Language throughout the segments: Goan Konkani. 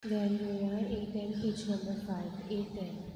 Then we are 810, page number 5, 810.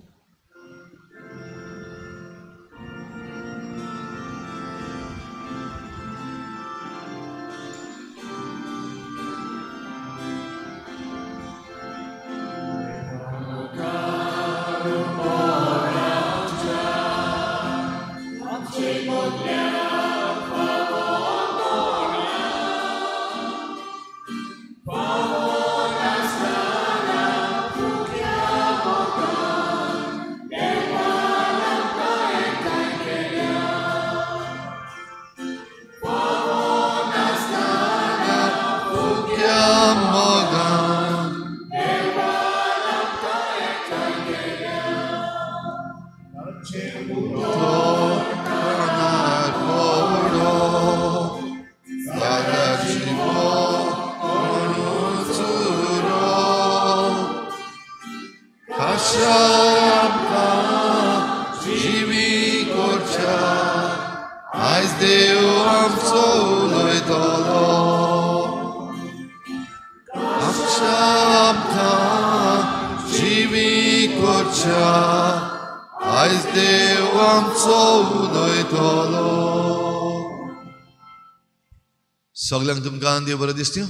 सगल्यांक तुमकां देव बरें दिसता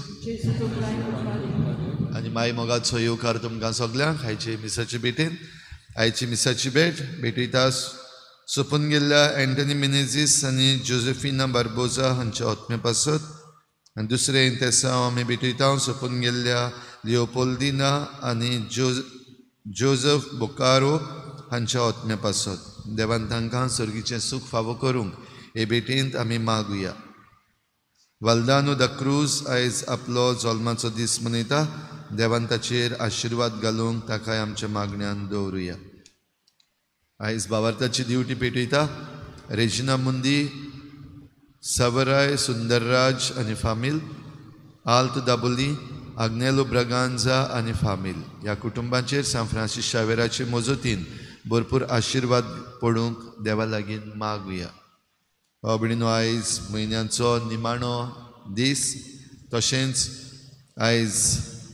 आनी माई मोगाचो येवकार तुमकां सगल्यांक आयचे मिसाचे भेटेन. आयची मिसाची भेट भेटयता सोंपून गेल्ल्या एंटनी मिनेझीस आनी जोजेफिना बार्बोजा हांच्या आत्मे पासत आनी दुसरें तेसांव आमी भेटयता सोंपून गेल्ल्या लिओपोल्दिना आनी जोजफ बोकारो हांच्या आत्मे पासत. देवान तांकां सर्गीचें सूख फावो करूंक हे भेटेंत आमी मागुया. वाल्दानो the cruise आयज आपलो जल्माचो दीस मनयता. देवान ताचेर आशिर्वाद घालूंक ताकाय आमच्या मागण्यान दवरुया. आयज बावार्थाची दिवटी पेटयता रेजिना मुंदी, सवराय सुंदरराज आनी फामील, आल्त दाबोली, आग्नेलो ब्रागांजा आनी फामील ह्या कुटुंबांचेर सांत फ्रांसीस शावेराचे मजतीन भरपूर आशिर्वाद पडूंक देवा लागीं मागुया. भाव भयणीनो, आयज म्हयन्याचो निमाणो दीस, तशेंच आयज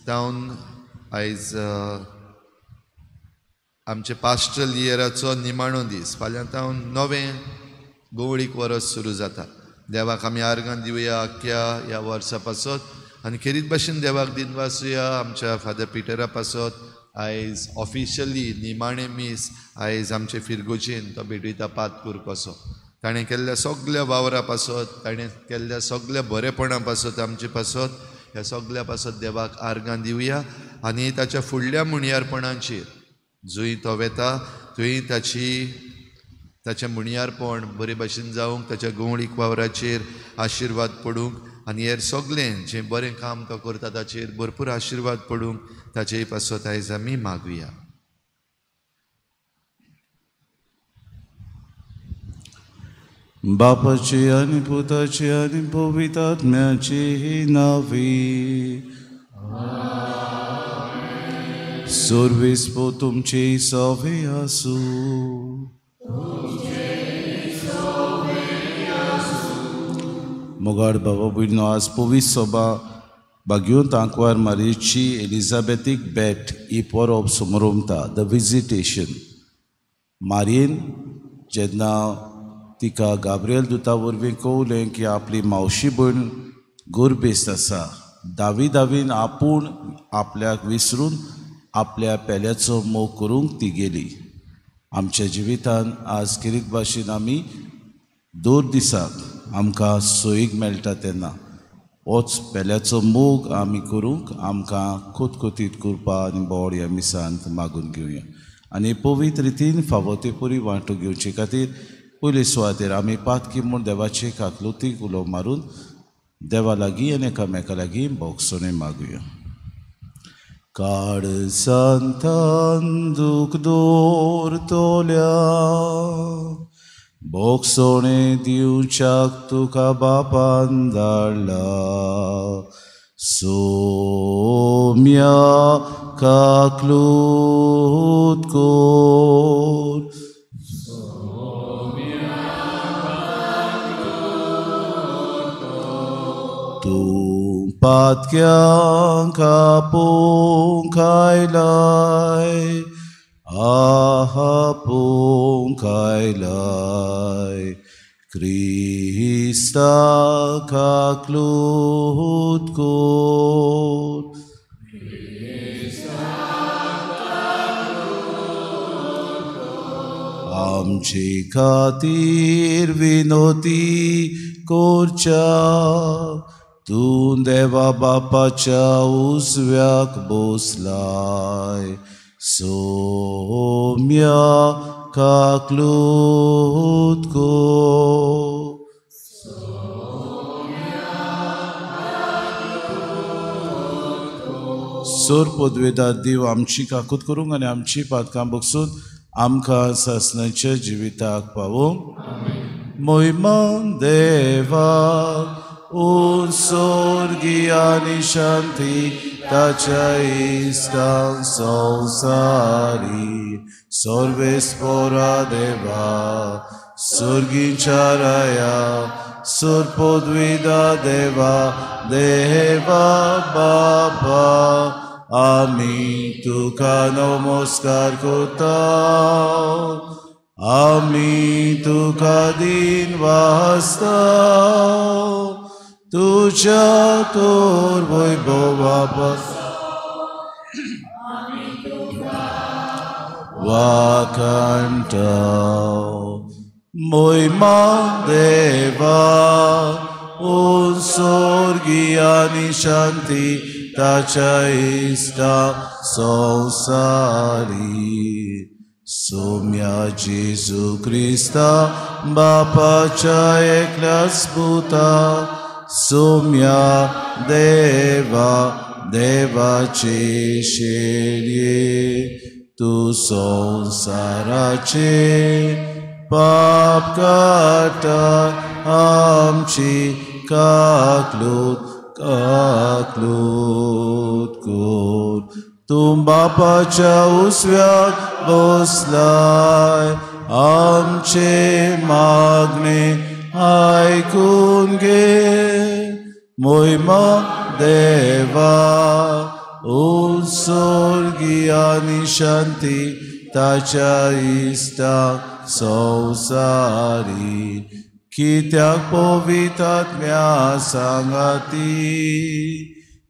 तावन आयज आमचे पास्ट्रल इयराचो निमाणो दीस. फाल्यां तावन नवें गोवळीक वरस सुरू जाता. देवाक आमी आर्गां दिवया आख्या ह्या वर्सा पासत आनी खेरीत भाशेन देवाक दिनवासुया आमच्या फादर पिटरा पासत. आयज ऑफिशियली निमाणें मीस आयज आमचे फिरगोजेन तो भेटयता पातकूर कसो. ताणें केल्ल्या सगल्या वावरा पासत, ताणें केल्ल्या सगल्या बरेपणा पासत, आमचे पासत, ह्या सगल्या पासत देवाक आर्गां दिवया आनी ताच्या फुडल्या मुणयारपणाचेर जंय तो वेता थंय ताचें मुणयारपण बरे भाशेन जावंक, ताच्या गवळीक वावराचेर आशिर्वाद पडूंक आनी हेर सगलें जें बरें काम तो करता ताचेर भरपूर आशिर्वाद पडूंक ताचे पासत आयज आमी मागुया. बापाची आनी पुताची आनी पवित्र आत्म्याची नावी. सर्वेस पो तुमची सवे आसूं. मोगाळ बाबा भयणीनो, आज पवित्र सभा बागयोन तांकवार मारयेची एलिझाबेथीक बेट ही परब समरोमता, the visitation. मारयेन जेन्ना तिका गाब्रियल दुता वरवीं कळलें की आपली मावशी भयण गोरबेस्त आसा, दावी दावीन आपूण आपल्याक विसरून आपल्या पेल्याचो मोग करूंक ती गेली. आमच्या जिवितान आज खेरीत भाशेन आमी दर दिसाक आमकां सोयीक मेळटा तेन्ना होच पेल्याचो मोग आमी करूंक आमकां खोतखोतीत करपा आनी बोड ह्या मिसांत मागून घेवया आनी पवित्र रितीन फावो ते परी वांटो घेवचे खातीर पयले सुवातेर आमी पातकी म्हूण देवाचे काकलुतीक उलो मारून देवा लागीं आनी एकामेका लागीं भोगसणें मागुया. काळजांतान दूख दवरतल्या भोगसणें दिवच्याक तुका बापान धाडला. सोम्या काकलूत कोर, तूं पातक्यांक आपोवंक आयलाय, आपोवंक आयलाय, क्रिस्ता काकलूत कोर. आमचे खातीर विनोती कोरच्या तूं देवा बापाच्या उजव्याक बसलाय, सोम्या काकलूत कोर. सोर पदवेदार देव आमची काकूत करूंक आनी आमची पातकां बगसून आमकां सासणाच्या जिविताक पावोवंक. मोहिमा देवा उत्सर्गी आनी शांती ताच्या इश्टांक संवसारी, सर्वेस्पोरा देवा सर्गीच्या राया, सोर पदवेदा देवा देवा बापा, आमी तुका नमस्कार करता, आमी तुका दिन वाजता, तुज्या तोर वैभवा वाखाणटा. मोहिमा देवा उत्सर्गी आनी शांती ताच्या इश्टा संवसारी, सोम्या जेजू क्रिस्ता बापाच्या एकल्याच पुता, सोम्या देवा देवाचे शेळये, तूं संवसाराचे पाप काडटा, आमची काकलूत काकलूत कोर. तूं बापाच्या उजव्याक बसलाय, आमचे मागणे आयकून घे. मोहिमा देवा उत्सर्गी आनी शांती ताच्या इश्टांक संवसारी, कित्याक पवित्र सांगाती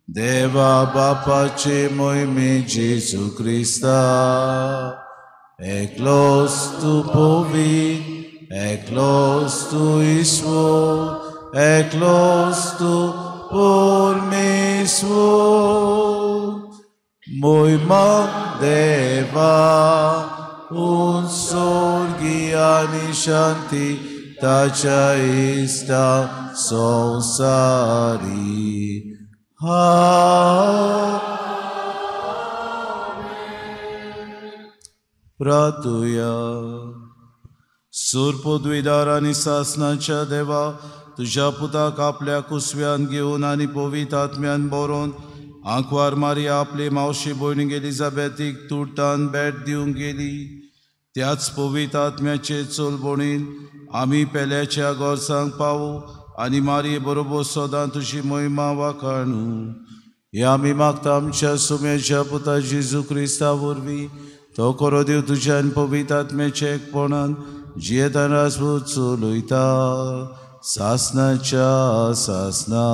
देवा बापाचे मोहिमे जेजू क्रिस्ता, एकलोच तूं पवित्र, एकलोच तूं ईश्वर, एकलोच तूं परमेश्वर. मोहिमा देवा उत्सर्गी आनी शांती ताच्या इश्टांक संवसारी. प्रार्थुया. सोर पदवीदार आनी सासणाच्या देवा, तुज्या पुताक आपल्या कुसव्यान घेवन आनी पवित्र आत्म्यान बरोवन आंकवार मारिया आपले मावशी भयणीक एलिझाबेथीक तुर्तान भेट दिवंक गेली. त्याच पवित्र आत्म्याचे चलबणीन आमी पेल्याच्या गरजांक पावू आनी मारये बरोबर सदां तुजी महिमा वाखाणू. हे आमी मागता आमच्या सुम्याच्या पुता जेजू क्रिस्ता वरवीं, तो खरो देव तुज्या आनी पवित्र आत्म्याच्या एकपणान जियेतान राजपूत चलयता सासणाच्या सासणा.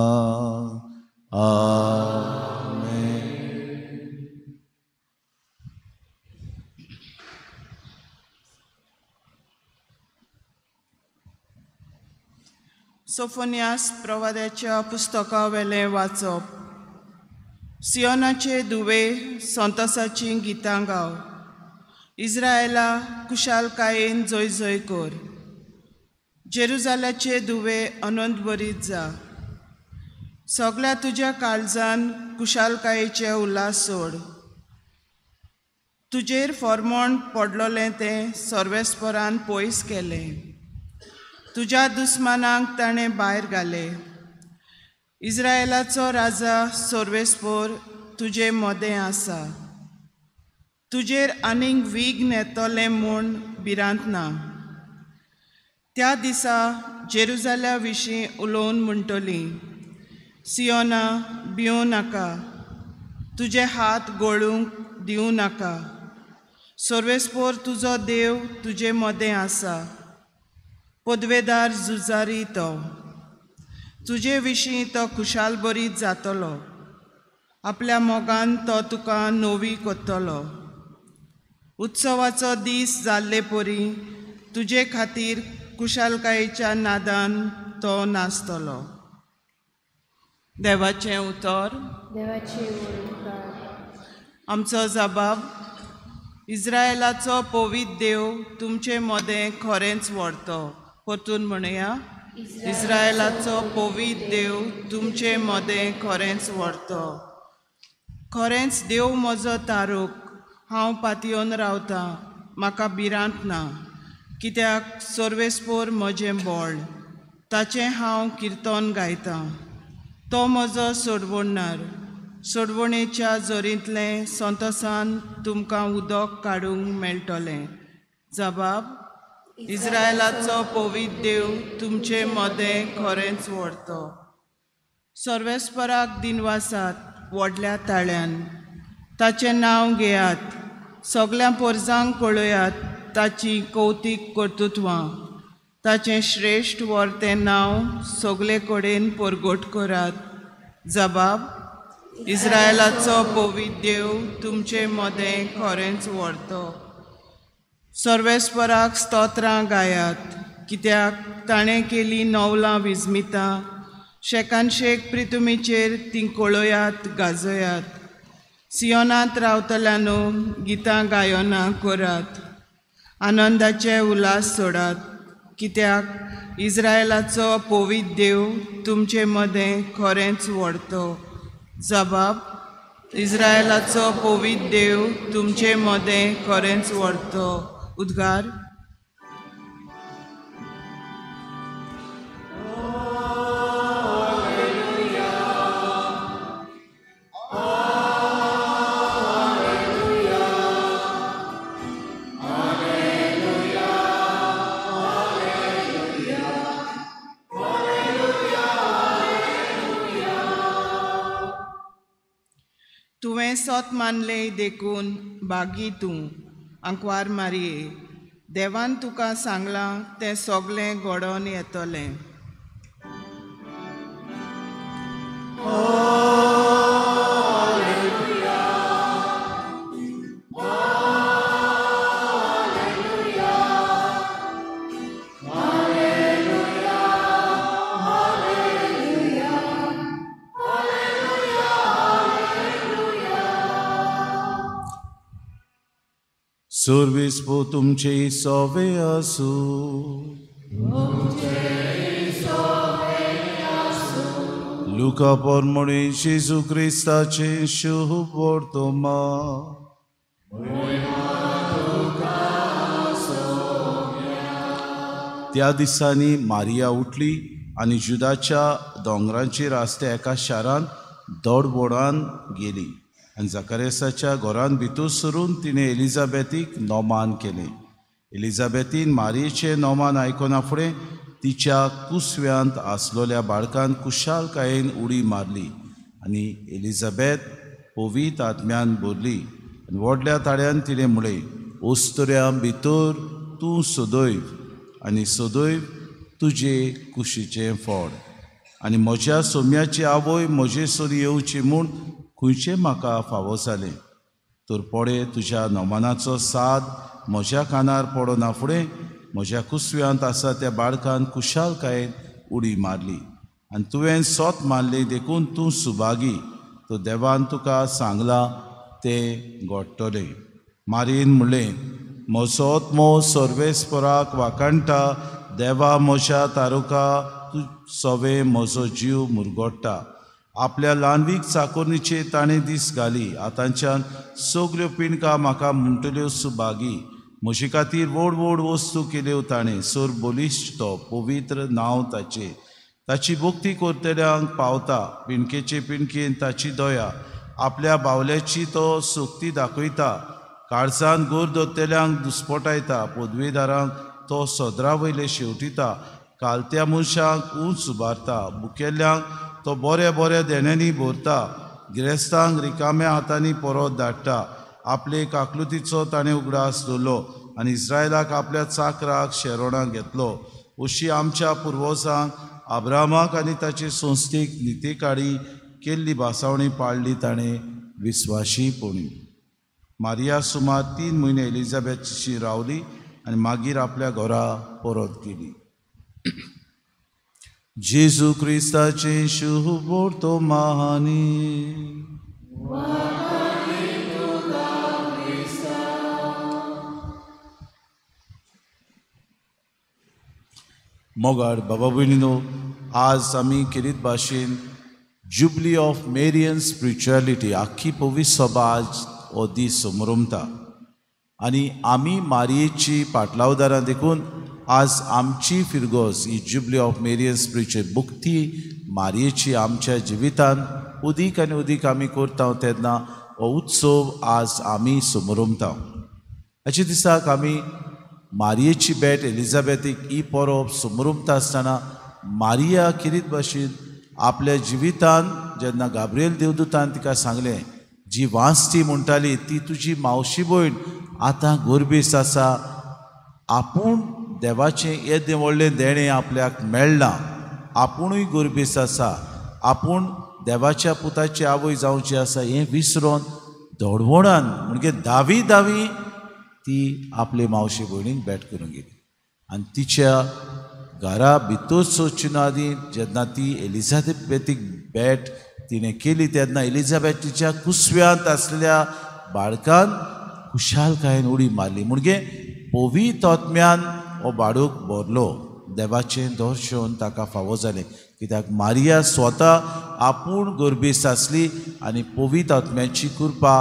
आमेन. सोफोनियास प्रवाद्याच्या पुस्तकावेलें वाचप. सियोनाचे दुवे संतोसाचीं गितां गाव, इस्रायला कुशालकायेन जय जय कर, जेरुजाल्याचे दुवे अनंत बरीत जा, सगळ्या तुज्या काळजान कुशालकायेचे उल्हास सोड, तुजेर फॉर्मोण पडलोलें तें सर्वेस्परान पयस केलें, तुज्या दुस्मानांक ताणें भायर घाले, इस्रायलाचो राजा सर्वेस्पोर तुजे मदें आसा, तुजेर आनीक वीघ्न येतलें म्हूण भिरांत ना. त्या दिसा जेरुजाल्या विशीं उलोवन म्हणटली, सियोना भिवं नाका, तुजे हात गळूंक दिवं नाका। सर्वेस्पोर तुजो देव तुजे मदें आसा, पदवेदार झुजारी तो, तुजे विशीं तो खुशाल बरीत जातलो, आपल्या मोगान तो तुका नवी करतलो। उत्सवाचो दीस जाल्ले परी तुजे खातीर खुशालकायेच्या नादान तो नाचतलो। देवाचें उतर। देवाचे उपकार। आमचो जबाब, इस्रायलाचो पवित्र देव तुमचे मदें खरेंच व्हरतो। परतून म्हणया, इस्रायलाचो पवित्र देव तुमचे मदें खरेंच व्हरतो। खरेंच देव म्हजो तारूक, हांव पातयेवन रावतां, म्हाका भिरांत ना, कित्याक सर्वेस्पोर म्हजें बळ, ताचें हांव किर्तन गायतां। तो म्हजो सोडवणदार, सोडवणेच्या जोरींतलें संतोसान तुमकां उदक काडूंक मेळटलें। जबाब, इस्रायलाचो पवित्र देव तुमचे मदें खरेंच व्हरतो। सर्वेस्पराक दिनवासात व्हडल्या ताळ्यान, ताचें नांव घेयात, सगळ्या पोरजांक कळयात ताची कौतीक कर्तृत्वां, ताचें श्रेश्ठ व्हरतें नांव सगळे कडेन परगट करात। जबाब, इस्रायलाचो पवित्र देव तुमचे मदें खरेंच व्हरतो। सर्वेस्पराक स्तोत्रां गायात, कित्याक ताणें केली नवलां विजमितां, शेकानशेक प्रितुमीचेर तीं कळयात गाजयात। सियोनांत रावतल्यानो गितां गायनां करात, आनंदाचे उल्हास सोडात, कित्याक इस्रायलाचो पवित्र देव तुमचे मदें खरेंच व्हरतो। जबाब, इस्रायलाचो पवित्र देव तुमचे मदें खरेंच व्हरतो। उद्गार। तुवें सत मानलें देखून बागी तूं आंकवार मारये, देवान तुका सांगलां तें सगळें घडोवन येतलें। सर्वेस्पोर तुमचे सोवे आसूं। लुका परमणे जेजू क्रिस्ताचें शुभ वर्तमान। त्या दिसांनी मारिया उठली आनी जुदाच्या दोंगरांचेर आसल्या एका शारांत दडबडान गेली आनी जाकारियासाच्या घरांत भितर सरून तिणें एलिझाबेथीक नोमान केलें। एलिझाबेथीन मारयेचें नोमान आयकना फुडें तिच्या कुसव्यांत आसलेल्या बाळकान कुशालकायेन उडी मारली आनी एलिझाबेथ पवित्र आत्म्यान भरली आनी व्हडल्या ताळ्यान तिणें म्हळें, ओस्तऱ्यां भितर तूं सदैव आनी सदैव तुजे कुशीचें फळ, आनी म्हज्या सोम्याची आवय म्हजे सरी येवची म्हूण खंयचें म्हाका फावो जालें। तर पळे तुज्या नमनाचो साद म्हज्या कानार पडना फुडें म्हज्या कुसव्यांत आसा त्या बाळकान कुशालकायेन उडी मारली आनी तुवें सोत मारली देखून तूं सुभागी, तर देवान तुका सांगलां तें घडटलें। मारयेन म्हणलें, म्हजो आत्मो सर्वेस्पराक वाखाणटा, देवा म्हज्या तारुका तूं सवे म्हजो जीव मुरगोडटा। आपल्या ल्हानवीक चाकोरणीचेर ताणें दीस घाली, आतांच्यान सगल्यो पिणकां म्हाका म्हणटल्यो सुभागी। म्हजे खातीर व्हड व्हड वस्तू केल्यो ताणें, सर बलिश्ट तो पवित्र नांव ताचें। ताची भक्ती करतल्यांक पावता, पिणकेचे पिणकेन ताची दया, आपल्या बावल्याची तो सक्ती दाखयता, काळजान गोर दोतल्यांक दुस्पटायता, पदवेदारांक तो सदरा वयले शेवटिता, कालत्या मनशांक उंच उबारता, भुकेल्ल्यांक तो बऱ्या बऱ्या देण्यांनी भरता, गिरेस्तांक रिकाम्या हातांनी परत धाडटा. आपले काकलुतीचो ताणें उगडास दवरलो आनी इस्रायलाक आपल्या चाकराक शेरोणाक घेतलो. अशी आमच्या पुर्वजांक अब्रामाक आनी ताचे संस्थेक नितेकाडी केल्ली भासावणी पाळली ताणें विस्वाशीपणी. मारिया सुमार 3 म्हयने एलिझाबेथशी रावली आनी मागीर आपल्या घरा परत गेली. जेजू क्रिस्ताचें शुभवर्तमानी. मोगाळ बाबा भयणीनो, आज आमी केरीत भाशेन जुबली ऑफ मेरियन स्पिरिच्युअलिटी आख्खी पवित्र सभा आज हो दीस समरमता आनी आमी मारयेची पाटलावदारां देखून आज आमची फिरगोज ही जुबली ऑफ मेरियन स्पिरिच्युअल भक्ती मारयेची आमच्या जिवितान उदीक आनी उदीक आमी करता तेन्ना हो उत्सव आज आमी समरमता. हाचे दिसाक आमी मारयेची भेट एलिझाबेथीक ही परब समरमता आसतना मारिया किरीत भाशेन आपल्या जिवितान जेन्ना गाब्रियल देवदूतान तिका सांगलें, जी वांसती म्हणटाली ती तुजी मावशी भयण आतां गोरबेस आसा, आपूण देवाचें येदें व्हडलें देणें आपल्याक मेळ्ळां, आपुणूय गोरबेस आसा, आपूण देवाच्या पुताची आवय जावची आसा हें विसरोन धडवणान म्हणजे धावी धावी ती आपले मावशी भयणीक भेट करूंक गेली. आनी तिच्या घरा भितर सोदची ना आदी जेन्ना ती एलिझाबेथीक भेट तिणें केली तेन्ना एलिझाबेथीच्या कुसव्यांत आसलेल्या बाळकान खुशालकायेन उडी मारली. म्हणजे पवित्र आत्म्यान हो बाळूक भरलो, देवाचें दर्शन ताका फावो जालें. कित्याक मारिया स्वता आपूण गर्भेस्त आसली आनी पवित्र आत्म्याची कृपा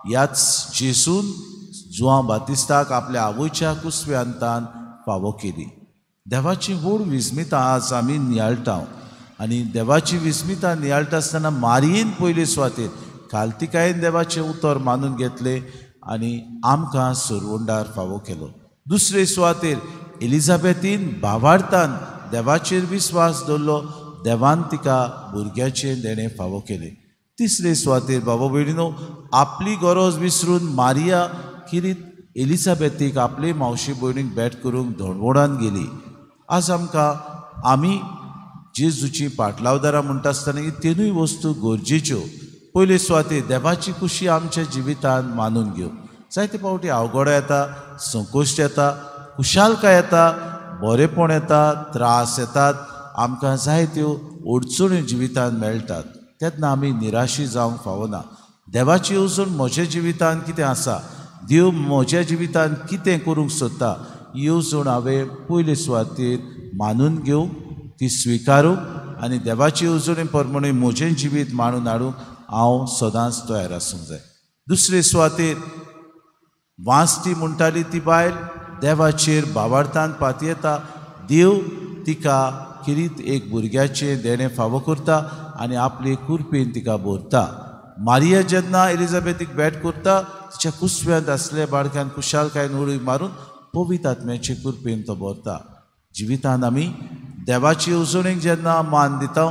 ह्याच जेसून जुआंव बातिस्ताक आपल्या आवयच्या कुसव्यांतान फावो केली. देवाची व्हड विस्मितां आज आमी नियाळटा आनी देवाची विस्मितां नियाळटा आसतना मारयेन पयले सुवातेर खालतिकायेन देवाचें उतर मानून घेतलें आनी आमकां सरवंडार फावो केलो. दुसरे सुवातेर एलिझाबेथीन भावार्थान देवाचेर विस्वास दवरलो, देवान तिका भुरग्याचें देणें फावो केलें. तिसरे सुवातेर बाबा भयणीनो, आपली गरज विसरून मारिया किरीत एलिझाबेथीक आपले मावशी भयणीक भेट करूंक धडवडान गेली. आज आमकां आमी जेजूची पाटलावदारां म्हणटा आसतना ही तिनूय वस्तू गरजेच्यो. पयले सुवातेर देवाची खुशी आमच्या जिवितान मानून घेवं. जायते फावटी अवघड येता, संकोश्ट येता, खुशालकाय येता, बरेपण येता, त्रास येतात, आमकां जायत्यो अडचण्यो जिवितान मेळटात. तेन्ना आमी निराशी जावंक फावना. देवाची येवजण म्हज्या जिवितान कितें आसा, देव म्हज्या जिवितान कितें करूंक सोदता, येवजण हांवें पयले सुवातेर मानून घेवंक, ती स्विकारूंक आनी देवाची येवजणे प्रमाणे म्हजें जिवीत मांडून हाडूंक हांव सदांच तयार आसूंक जाय. दुसरे सुवातेर वांसती म्हणटाली ती बायल देवाचेर भावार्थान पातयेता, देव तिका किरीत एक भुरग्याचें देणें फावो करता आनी आपले कुरपेन तिका भरता. मारिया जेन्ना एलिझाबेथीक भेट करता तिच्या कुसव्यांत आसल्या बाळकान खुशालकायेन उडी मारून पवित्र आत्म्याचे कुरपेन तो भरता. जिवितान आमी देवाची येवजणेक जेन्ना मान दिता,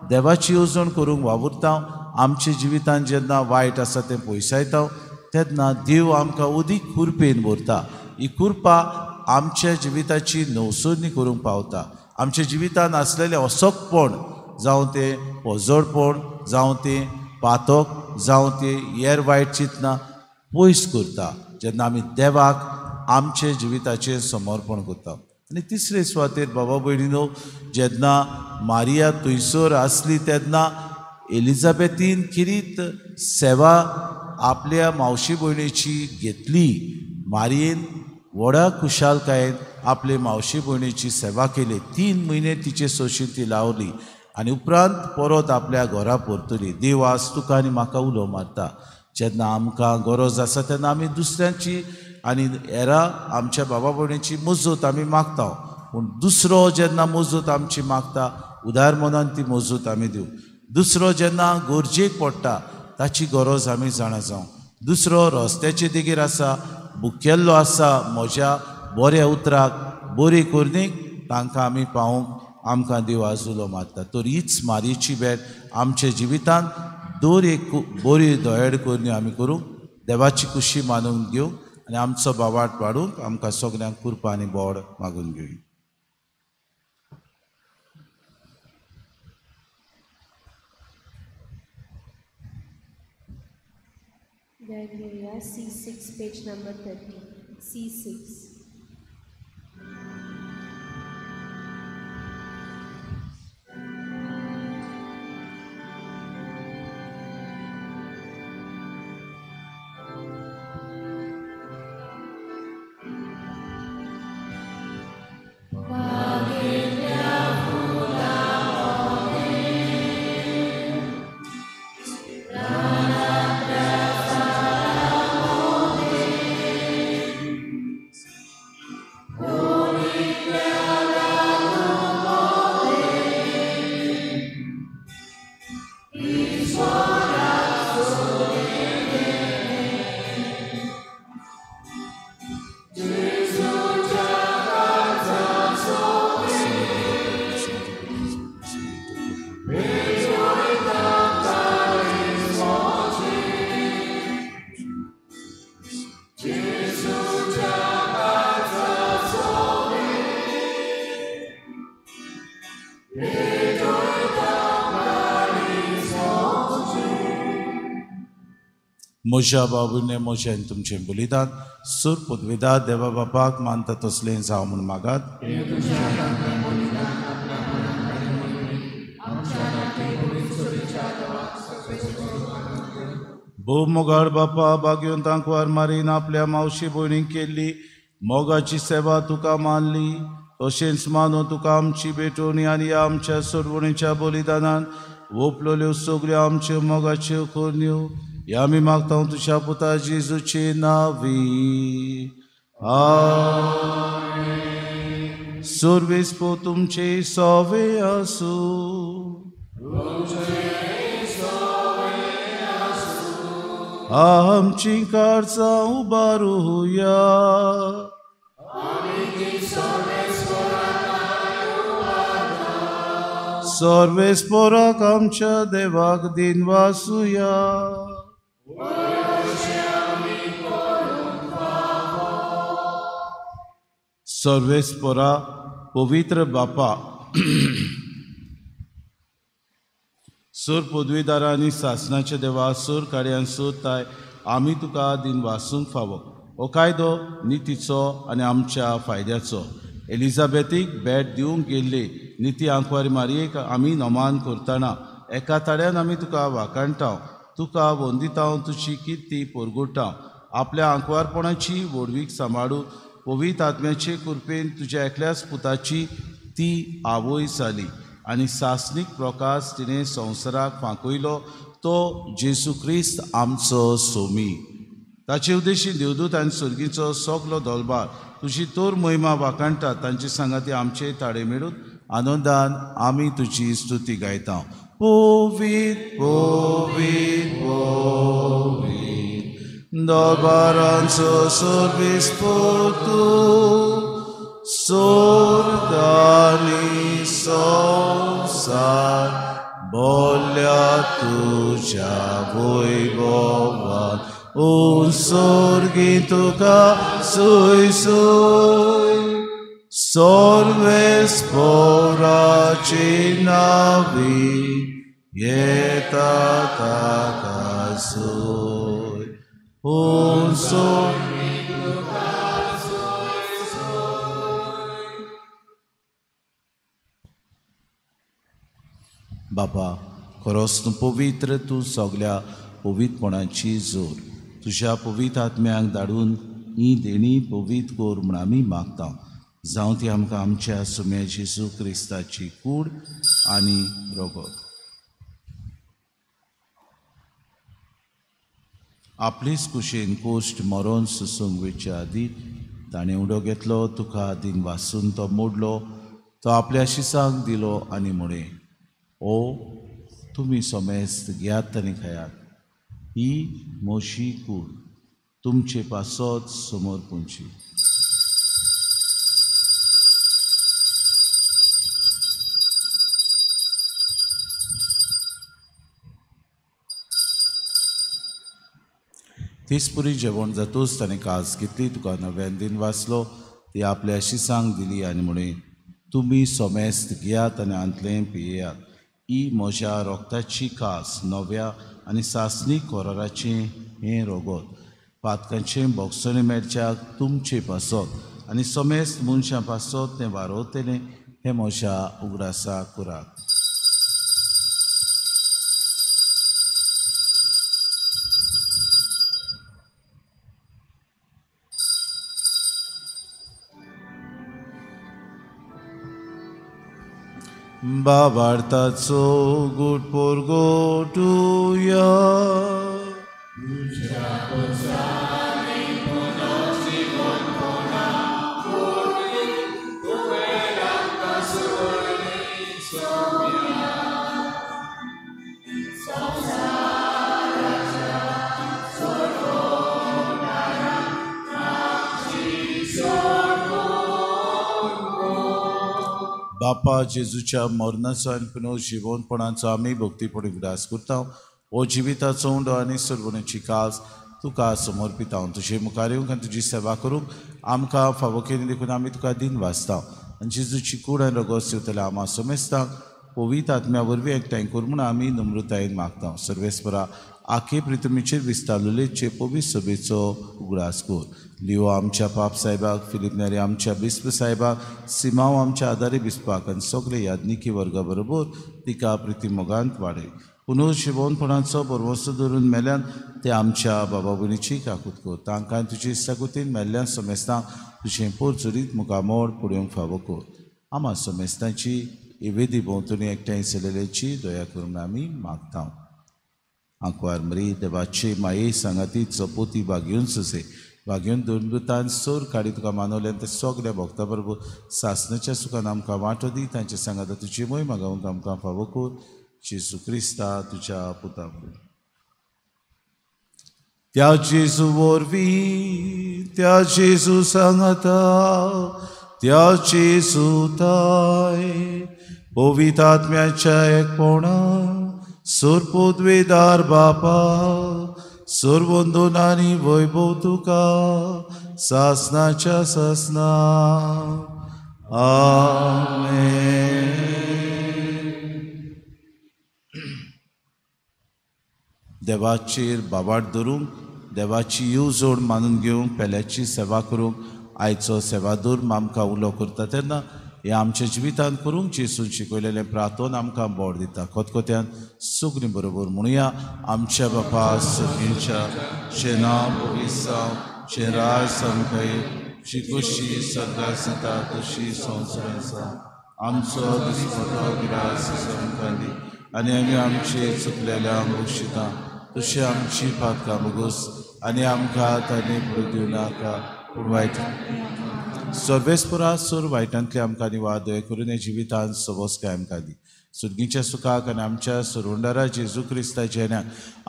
देवाची येवजण करूंक वावुरता, आमच्या जिवितान जेन्ना वायट आसा तें पयसायता तेन्ना देव आमकां अदीक कुरपेन भरता. ही कुरपा आमच्या जिविताची नवसरणी करूंक पावता. आमच्या जिवितान आसलेलें असोकपण, जावं तें पोजडपण, जावं तें पातक, जावं तें हेर वायट चिंतना पयस करता जेन्ना आमी देवाक आमचे जिविताचेर समर्पण करता. आनी तिसरे सुवातेर बाबा भयणीनो, जेन्ना मारिया थंयसर आसली तेन्ना एलिझाबेथीन किरीत सेवा आपल्या मावशी भयणीची घेतली. मारियेन व्हडा खुशालकायेन आपले मावशी भयणीची सेवा केली. 3 म्हयने तिचे सोशीन ती लावली आनी उपरांत परत आपल्या घरा परतली. देव आज तुका आनी म्हाका उलो मारता. जेन्ना आमकां गरज आसा तेन्ना आमी दुसऱ्यांची आनी हेरा आमच्या बाबा भयणीची मजत आमी मागता, पूण दुसरो जेन्ना मजत आमची मागता उदार मनान ती मजत आमी दिवं. दुसरो जेन्ना गरजेक पडटा ताची गरज आमी जाणा जावं. दुसरो रस्त्याचे देगेर आसा, भुकेल्लो आसा, म्हज्या बऱ्या उतराक बरी करणेक तांकां आमी पावोवंक आमकां देव आजुलो मारता. तर हीच मारयेची भेट आमच्या जिवितांत दर एक बरी दयाळ करणी आमी करूंक देवाची खुशी मानून घेवंक आनी आमचो बावाट वाडूंक आमकां सगल्यांक कृपा आनी बोड मागून घेवया. Galleria C6, page number 30. C6. म्हज्या बाबूने म्हज्यान तुमचें बलिदान सूर पदवेदार देवा बापाक मानता तसलें जावं म्हूण मागात. भोव मोगाळ बापा बागेवन तांकवार मारीन आपल्या मावशी भयणीक केल्ली मोगाची सेवा तुका मानली तशेंच मानून तुका आमची भेटवणी आनी आमच्या सोडवणीच्या बलिदानान ओपलोल्यो सगळ्यो आमच्यो मोगाच्यो करण्यो ह्या आमी मागता तुज्या पुता जेजूचे नांवी. आमेन. सर्वेस्पो तुमचे सवे आसूं. आमची काळजां उबारुया. सर्वेस्पोराक आमच्या देवाक दिनवासुया. सर्वेस्पोरा पवित्र बापा सूर पदवीदारा आनी सासनाच्या देवा सूर कार्यान सूर ताय आमी तुका दिनवासूंक फावो. हो कायदो नितीचो आनी आमच्या फायद्याचो. एलिझाबेथीक भेट दिवंक गेल्ली निती आंकवारी मारयेक आमी नमान करतना एका ताड्यान आमी तुका वाखाणटा, तुका वंदिता, तुजी किर्ती परगुटा. आपल्या आंकवारपणाची व्हडवीक सांबाळून पवित्र आत्म्याचे कृपेन तुज्या एकल्याच पुताची ती आवय जाली आनी सासणीक प्रकाश तिणें संवसाराक फांकयलो तो जेजू क्रिस्त आमचो सोमी. ताचे उद्देशी देवदूत आनी सर्गीचो सगलो दलबार तुजी तोर महिमा वाखाणटा. तांचे सांगाती आमचे ताळे मेळून आनंदान आमी तुजी स्तुती गायता. पवित्र पवित्र पवित्र दरबारांचो सर्वेस्पोर स्वर्ग आनी संवसार बोल्या तुज्या वैभवान. ओ स्वर्गी तुका सोय सोय सर्वेस्पोराचे नावी येता ताका सोय. ओ स्वर्गी तुका सोय सोय. बाबा खरोच तूं पवित्र, तूं सगल्या पवित्रपणाची जोर. तुज्या पवित्र आत्म्यांक धाडून ही देणी पवित्र कर म्हूण आमी मागता. जावं ती आमकां आमच्या सुम्या जेजू क्रिस्ताची कूड आनी रगत. आपलेच कुशेन कोश्ट मरोन सुसूंक वयचे आदीं ताणें उडो घेतलो, तुका दिन वासून तो मोडलो, तो आपल्या शिसांक दिलो आनी म्हळें, ओ तुमी समेस्त घेयात आनी खायात, ही म्हजी कूड तुमचे पासत समर्पूंची. तेचपुरी जेवण जातूच ताणें कास घेतली, तुका नव्यान दिन वाचलो, ती आपल्या शिसांक दिली आनी म्हळें, तुमी सोमेस्त घेयात आनी आंतलें पियेयात. ही म्हज्या रोगताची कास नव्या आनी सासणी कोराराचें हें रोगोत. पातकांचें बोगसणें मेळच्याक तुमचे पासत आनी समेस्त मनशां पासत तें वारोवतलें हें म्हज्या उगडासा करात. बाबार्थाचो गुड पोरगोटुया. बापा जेजूच्या मरणाचो आनी पुनर्जिवनपणाचो आमी भक्तीपणी उगडास करता. हो जिविताचो उंडो आनी सर्वण्याची कास तुका समर्पिता. तुजे मुखार येवंक आनी तुजी सेवा करूंक आमकां फावो केली देखून आमी तुका दिन वाचता. आनी जेजूची कूड आनी रगत सेवतल्या आमा समेस्तांक पवित्र आत्म्या वरवीं एकठांय कर म्हूण आमी नम्रतायेन मागता. सर्वेस्परा आखे प्रितमीचेर विस्तारलेचे पवित्र सभेचो उगडास कर. लिओ आमच्या पाप साहेबाक, फिलीप नेरी आमच्या बिस्प साहेबाक, सिमाव आमच्या आदारी बिस्पाक आनी सगळे याज्ञिकी वर्गा बरोबर तिका प्रितीमोगांत वाडय. पुनर्जिवनपणाचो बरवसो धरून मेल्यान ते आमच्या बाबा भयणीची काकूत कर. तांकां तुजी इत्साकुतीन मेल्ल्यान समेस्तांक तुजें पोरचुरीत मुखामोड पळोवंक फावो कर. आमा समेस्तांची वेदी भोंवतणी एकठांय चलयल्याची दया करून आमी मागता. आंकवार मरी देवाचे माये सांगाती चपोती बागेवन सुसे बागेवन दोन सोर काडी तुका मानवल्यान ते सगल्या भक्ता बरोबर सासनाच्या सुखान आमकां वांटो दी. तांचे सांगाता तुजी मोय मागोवंक आमकां फावो कर. जेजू क्रिस्ता तुज्या पुता त्या जेजू वरवीं, त्या जेजू सांगाता, त्या जेजू ताय पवित्र आत्म्याच्या एकपणा सोरपोदवेदार बापा सोरवंदन आनी वैभव तुका सासनाच्या सासना. आमेन. देवाचेर बाबाट धरूंक, देवाची येवजण मानून घेवंक, पेल्याची सेवा करूंक आयचो सेवादूर आमकां उलो करता तेन्ना हें आमच्या जिवितांत करूंक जेजून शिकयलेलें प्रार्थन आमकां बोड दिता. खतखत्यान सगळीं बरोबर म्हणुया. आमच्या बापा सगळींच्या शेना पवित्र शेराय सामके शिकोशी सगळ्या जाता तशी संवसार आसा. आमचो दिसपटो गिरास आमकां दी आनी आमी आमचे चुकलेल्या बक्षिता तशी आमची पातकां बगोस आनी आमकां तांणी पुरो दिवं नाका पूण वायट सर्वेस्परा सोर वायटांतले आमकां निवार दया करून ह्या जिवितांत सवस्काय आमकां दी. सुर्गीच्या सुखाक आनी आमच्या सरवंडारा जेजू क्रिस्ताच्या येण्याक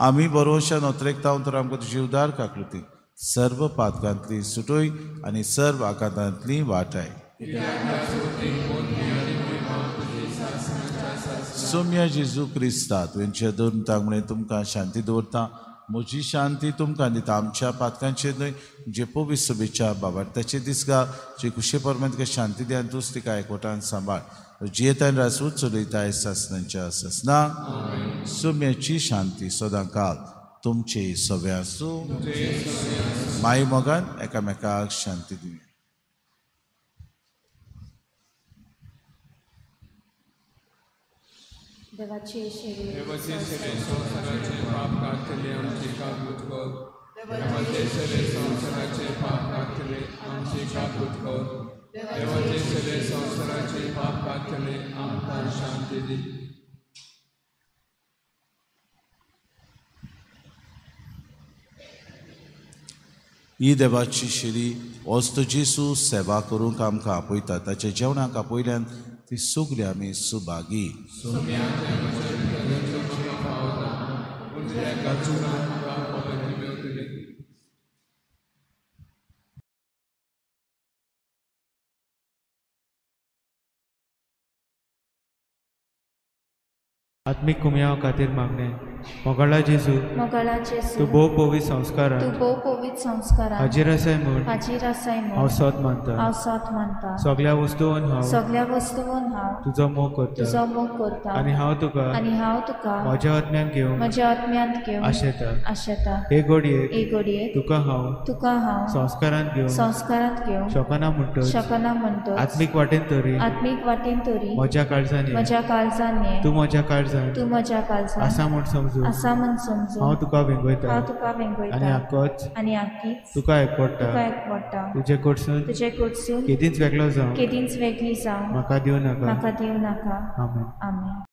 आमी बरोवशान अत्रेकता तर आमकां तुजी उदार काकृती सर्व पातकांतली सुटोय आनी सर्व आघातांतली वाटाय. सोम्या जेजू क्रिस्ता तुवेंच्या दोन तांगणे तुमकां शांती दवरता, म्हजी शांती तुमकां दिता. आमच्या पातकांचेर न्हय जे पवित्र सभेच्या बाबार्थाचे दिसगा जे कुशे परमाण तुका शांती दी आनी तूंच तिका एकवटान सांबाळ. जियेतान राजूच चलयताय सासनाच्या सासना. सोम्याची शांती सदां काल तुमचे सगळे आसूं. माई मोगान एकामेकाक शांती दिवया. देवाचे शरीर संवसाराचे पाप काडटले आमचे काकूत कर. देवाचे शरीर संवसाराचे पाप काडटले आमचे काकूत कर. देवाचे शरीर संवसाराचे पाप काडटले आमकां शांती दी. ही देवाची शिरी वस्त जेजू सेवा करूंक आमकां आपयता. ताच्या जेवणाक आपयल्यान ती सगळी आमी सुभागी. आत्मीक कुमयाव खातीर मागणें. मोगाळा जेजू, मोगाळा जेजू, तूं भोव पवित्र संस्कारान, तूं भोव पवित्र संस्कारान हाजीर आसाय म्हूण, हाजीर आसाय म्हूण हांव सोद मानता, हांव सोद मानता. सगळ्या वस्तून हांव, सगळ्या वस्तून हांव तुजो मोग करता, तुजो मोग करता. आनी हांव तुका, आनी हांव तुका म्हज्या आत्म्यान घेवंक, म्हज्या आत्म्यांत घेवंक आशेता, आशेता. हे घडयेक, हे घडयेक तुका हांव, तुका हांव संस्कारांत घेवंक, संस्कारांत घेवंक शकना म्हणटच, शकना म्हणटच, आत्मीक वाटेन तरी, आत्मीक वाटेन तरी म्हज्या काळजान, म्हज्या काळजान ये, तूं म्हज्या काळजान, तूं म्हज्या काळजान आसा म्हूण समजून, आसा म्हूण समजून हांव तुका वेंगयता, हांव तुका वेंगयता. आनी आकोच, आनी आकीच तुका एकवडटा, तुका एकवडटा. तुजे कडसून, तुजे कडसून केदींच वेगळो जावं, केदींच वेगळी जावं म्हाका दिवं नाका, म्हाका दिवं नाका. आमेन. आमेन.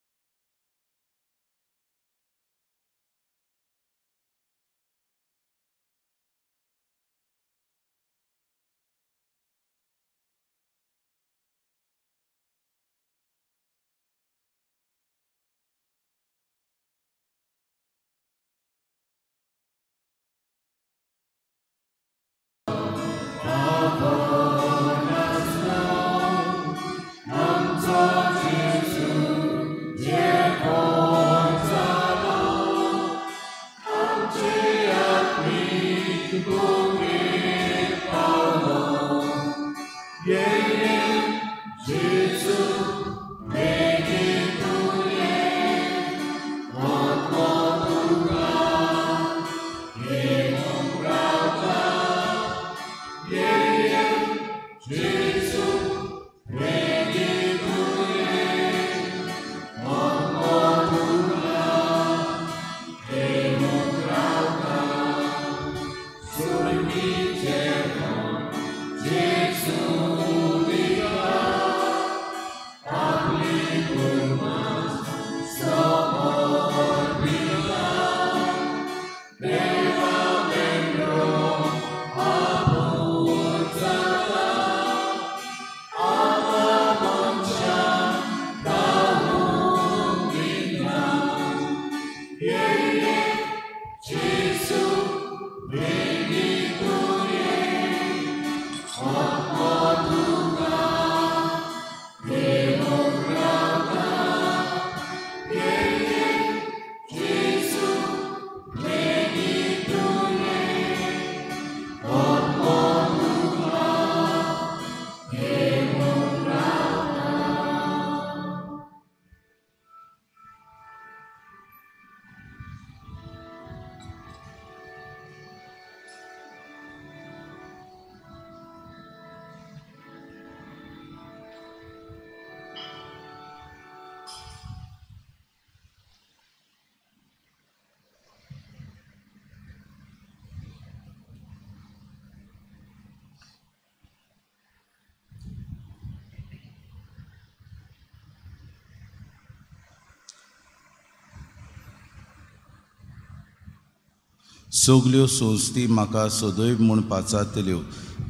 सगल्यो संस्थी म्हाका सदैव म्हूण पाचारतल्यो,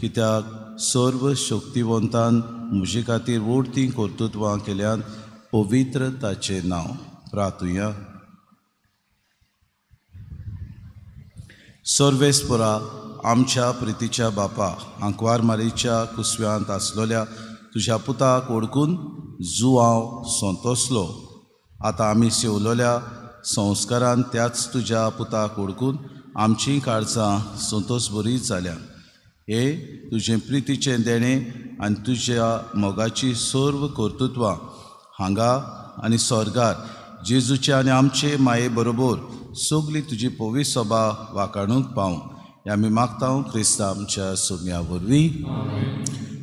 कित्याक सर्व शक्तिवंतान म्हजे खातीर व्हड तीं कर्तृत्वां केल्यान. पवित्र ताचें नांव. प्रार्थुया. सर्वेस्परा आमच्या प्रितीच्या बापा, आंकवार मारीच्या कुसव्यांत आसलोल्या तुज्या पुताक ओडकून जुवांव संतोसलो. आतां आमी सेवलोल्या संस्कारान त्याच तुज्या पुताक ओडकून आमचीं काळजां संतोस बरी जाल्या. हे तुजें प्रितीचें देणें आनी तुज्या मोगाची सर्व कर्तृत्वां हांगा आनी स्वर्गार जेजूचे आनी आमचे माये बरोबर सगली तुजी पवित्र सभा वाखाणूंक पावूं हें आमी मागता क्रिस्ता आमच्या सोम्या वरवीं.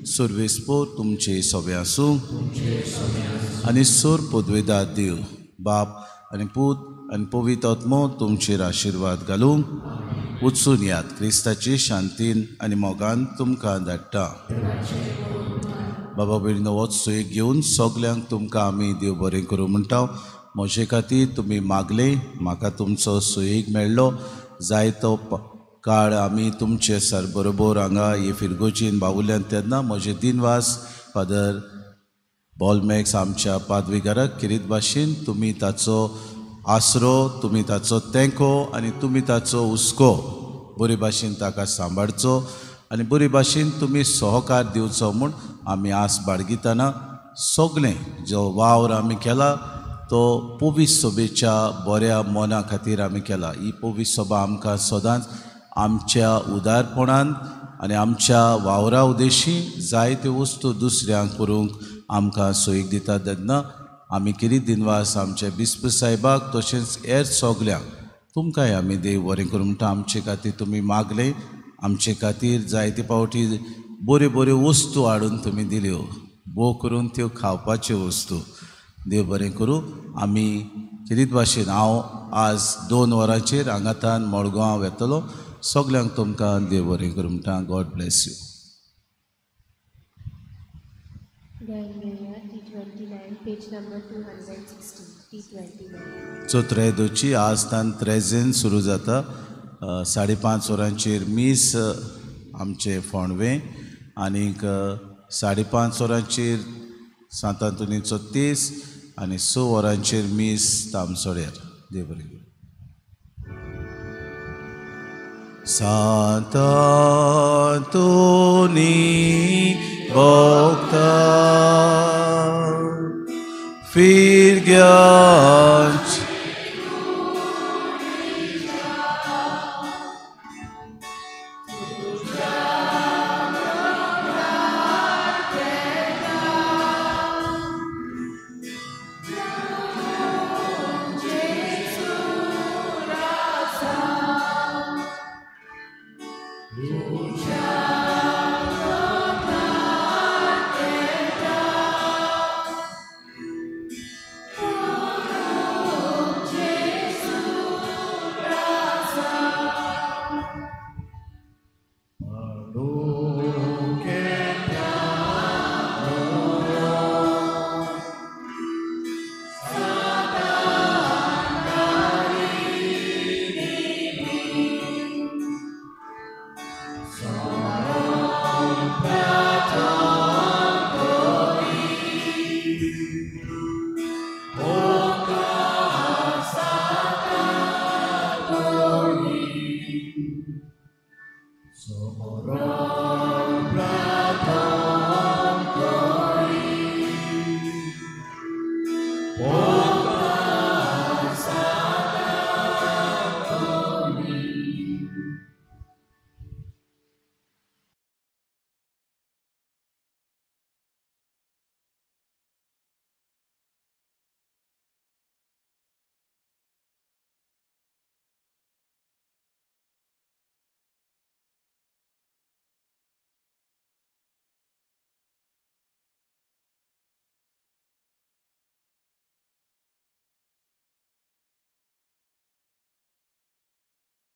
सर्वेस्पोर तुमचे सोबे आसूं आनी सोर पदवेदार देव बाप आनी पूत आनी पवित्र आत्मो तुमचेर आशिर्वाद घालूंक वचून यात. क्रिस्ताची शांतीन आनी मोगान तुमकां धाडटा. बाबा भयणीनो, वच सोय घेवन सगल्यांक तुमकां आमी देव बरें करूं म्हणटा. म्हजे खातीर तुमी मागले, म्हाका तुमचो सोयीक मेळ्ळो. जायतो काळ आमी तुमचे सर बरोबर हांगा हे फिरगोजीन बावुल्यान तेन्ना म्हजे दिनवास फादर बॉलमॅक्स आमच्या पादविगाराक किरीत भाशेन तुमी ताचो आसरो, तुमी ताचो तेंको आनी तुमी ताचो हुस्को बरे भाशेन ताका सांबाळचो आनी बरे भाशेन तुमी सहकार दिवचो म्हूण आमी आस बाळगितना सगळें जो वावर आमी केला तो पवित्र सभेच्या बऱ्या मना खातीर आमी केला. ही पवित्र सभा आमकां सदांच आमच्या उदारपणान आनी आमच्या वावरा उद्देशी जायत्यो वस्तू दुसऱ्यांक करूंक आमकां सोयीक दिता. तेन्ना आमी केली दिनवास आमच्या बिस्प साहेबाक तशेंच हेर सगल्यांक. तुमकांय आमी देव बरें करूं म्हणटा. आमचे खातीर तुमी मागले, आमचे खातीर जायते फावटी बऱ्यो बऱ्यो वस्तू हाडून तुमी दिल्यो, भोव करून त्यो खावपाच्यो वस्तू. देव बरें करूं. आमी खेरीत भाशेन हांव आज 2 वरांचेर हांगातान मडगांव वेतलो. सगल्यांक तुमकां देव बरें करूं म्हणटा. God bless you. Page number 260, T29. चवथ्या दोची आज तान त्रेजेन सुरू जाता. 5:30 वरांचेर मीस आमचे फोंडवे आनीक 5:30 वरांचेर सांत आंतोनीचो तीस आनी 6 वरांचेर मीस तामसोड्यार. देव बरें करूं. सांत आंतोनी भक्ता फिरग्यांच Socorro.